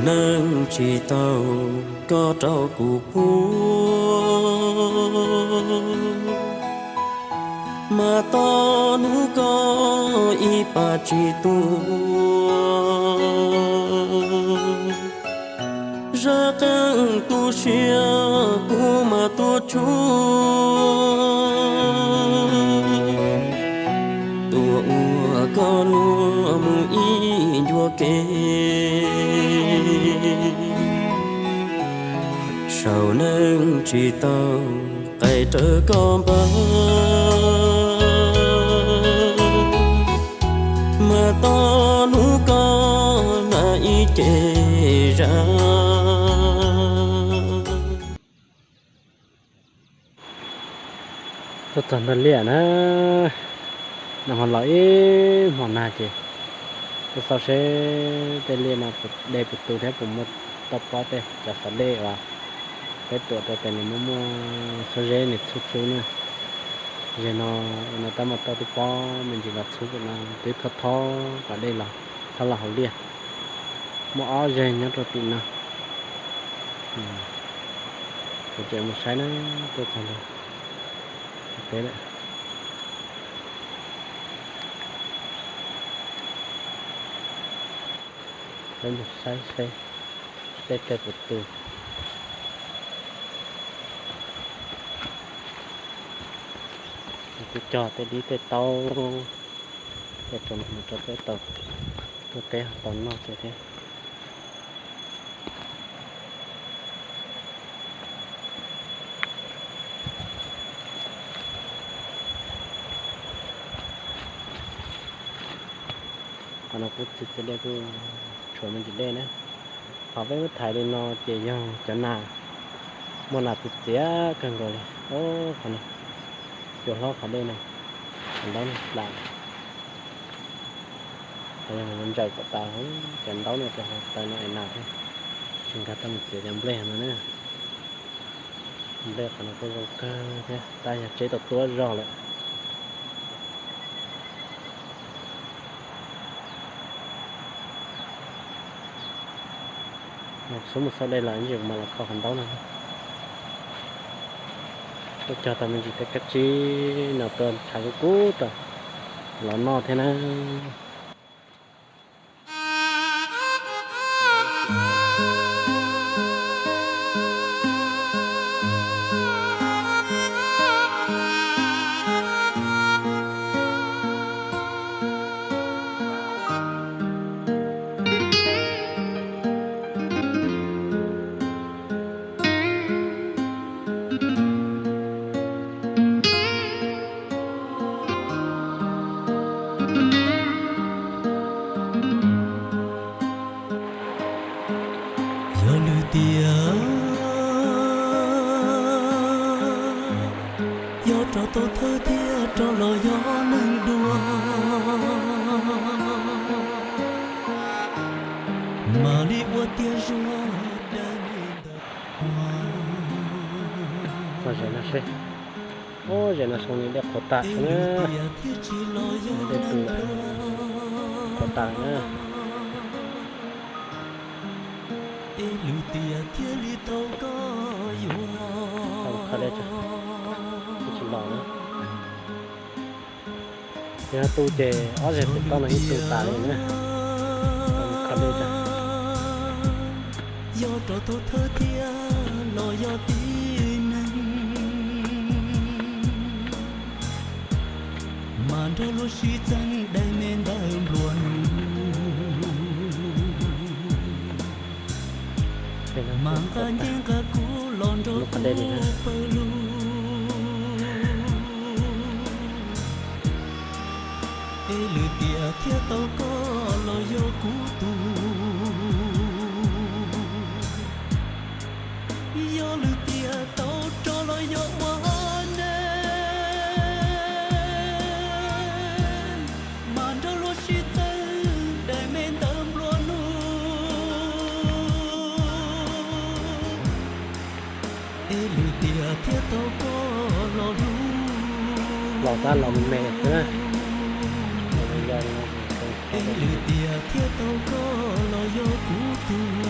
Neej tsis tau koj rau kuv puag, mas tau hnub koj ib pas tsis tuaj. Zaj qeej tu siab kuv mas tuaj tsuag, tuaj ua koj luag mus ib ncua kev. Saum neej tsis tau qis raws koj npawb, mas tau hnub koj nag ib ce zaj. Tuaj txog ntawm liaj na, nag hmo los ib hmo nag ces tuaj xauj seb tej liaj no dej puas tu thiab puas muaj toj pob tej cov xov dej uas peb tuam rau tes nws muaj muaj xob zeb nws txhub txhub na. Zeg no, no tab muaj toj tub pob me ntsis los txhub no twb thob thob pas dej los, thob los hauv liaj. Muaj ob zeg nyob rau tim no. Kuv tseem mus saib na, tuaj txog ntawm peb lawm. Peb mus saib seb tej kawg puas tu. Kuv cog tej dib tej taub, tej rau no rau peb tau tuaj teb tau noj thiab. Qhov no kuj txiv txiv dej kuj tshuav me ntsis dej na. Qhov peb muab thaiv li no ces yog cov nas, muaj nas txias txias kawg nkaus li. Qhov no, cua hlob qhov dej no, qhov ntaub no plam. Qhov yog ntsaws kom tas cov ntaub no rau hauv taw no es nas thiab, tsis nkag tau mus txiav cov nplej no na. Nplej qhov no kuj zoo kawg thiab, tab yog tseb tau tuab zog lawm. Xub mus xauj dej los ib ntsis kuv mam los kho qhov ntaub no. Tuaj cog tau me ntsis tej kab tsib no tuaj tshav kub kub tau los noj thiab na. Yog lwm tiam yog rau tau thawj thiab rau los yog neeg dua, mam li ua tiav zuag dab me ntawd. Ua zem no seb, ua zem no zoo li dej qhuav tas na, dej tu qhuav tas na. Es lwm tiam thiaj li tau koj yuav, tsis los na. Yog tu ces ob zem pem toj no yeej tu tas li na. Kho dej tso, yog rau tau thawj thiab los yog tib neeg, mas nrog luag sib txeeb daim me ntawv nplua nuj, mas nqa ncej nqa kub los nrog kuv pawg lug. Es lwm tiam thiaj tau koj los yog kuv tus, yog lwm tiam tau rov los yog ua neej, mas nrog luag sib txeeb daim me ntawv nplua nuj. Es lwm tiam thiaj tau koj los hlub, los tab los me xwb na. Ib lwm tiam thiaj tau koj los yog kuv tus.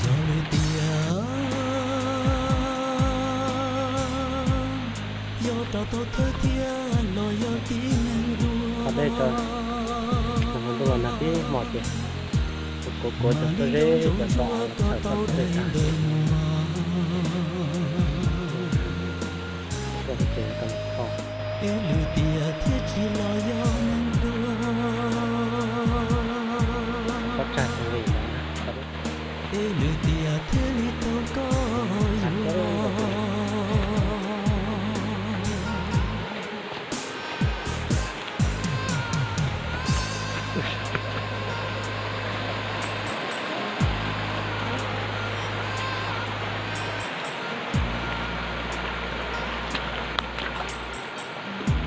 Yog lwm tiam, yog rau tau thawj thiab los yog tib neeg dua. Ntuj los nag tib hmo ces kuv kuv cov txuj zeb cov tod txhawm tau ntawm mus. Ib lwm tiam thiaj tsis los yog neeg dua. Pob tsag xeev vis no na. Ib lwm tiam thiaj li tau koj yuav.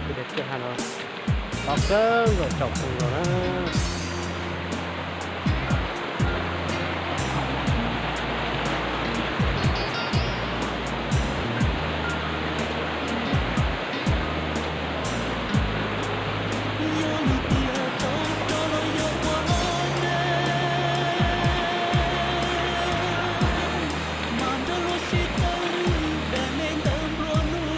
Kuv tias tiaj ha no to kawg nkaus, tsaus pus los na. Yog li tias tau rov los yog ua hauj lwm, mas nrog luag sib tw dag me ntawv nplua nuj.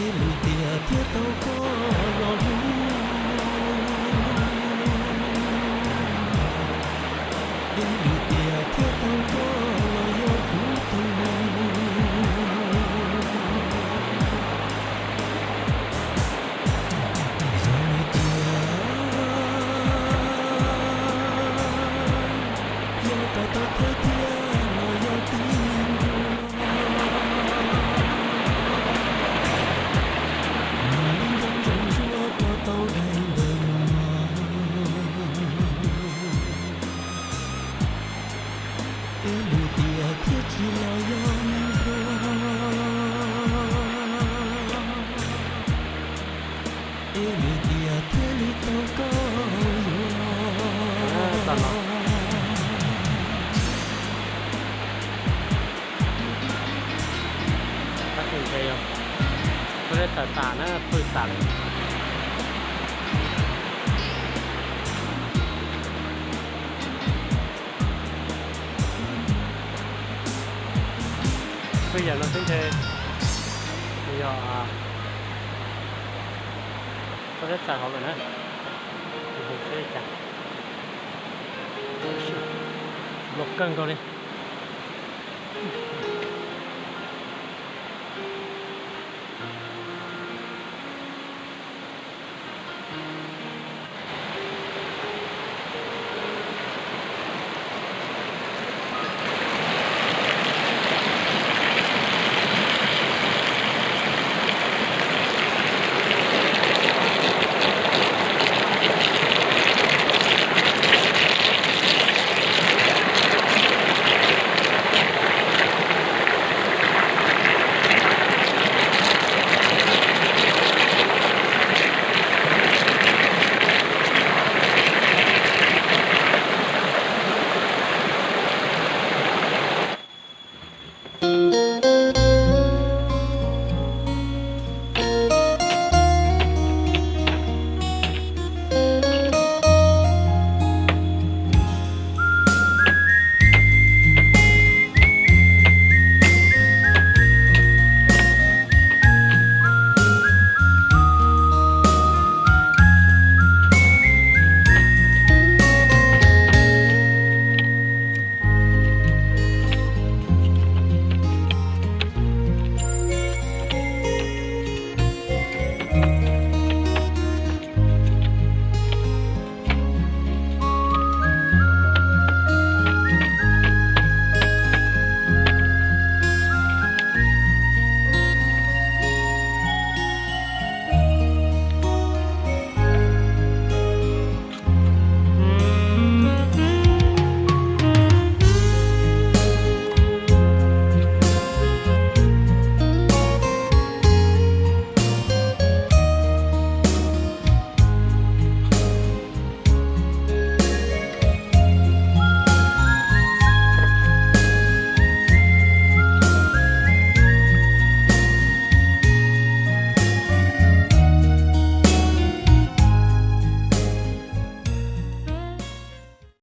Ib lwm tiam thiaj tau koj los hlub, ib lwm tiam thiaj tau koj los yog kuv tus. Yog li tias, yog rau tau thawj thiab los yog tib neeg dua, mas li nco ntsoov ntsuab koj tau daig ntawm mus. Ib lwm tiam thiaj tsis los yog neeg dua, ib lwm tiam thiaj li tau koj yuav. Tab sis ntshe yog peb tawm tas na, pw tas lawm. Peb yam no xwb ntshe yog peb txais hauv lawm na. Mus seb li cas. Los kawg nkaus li.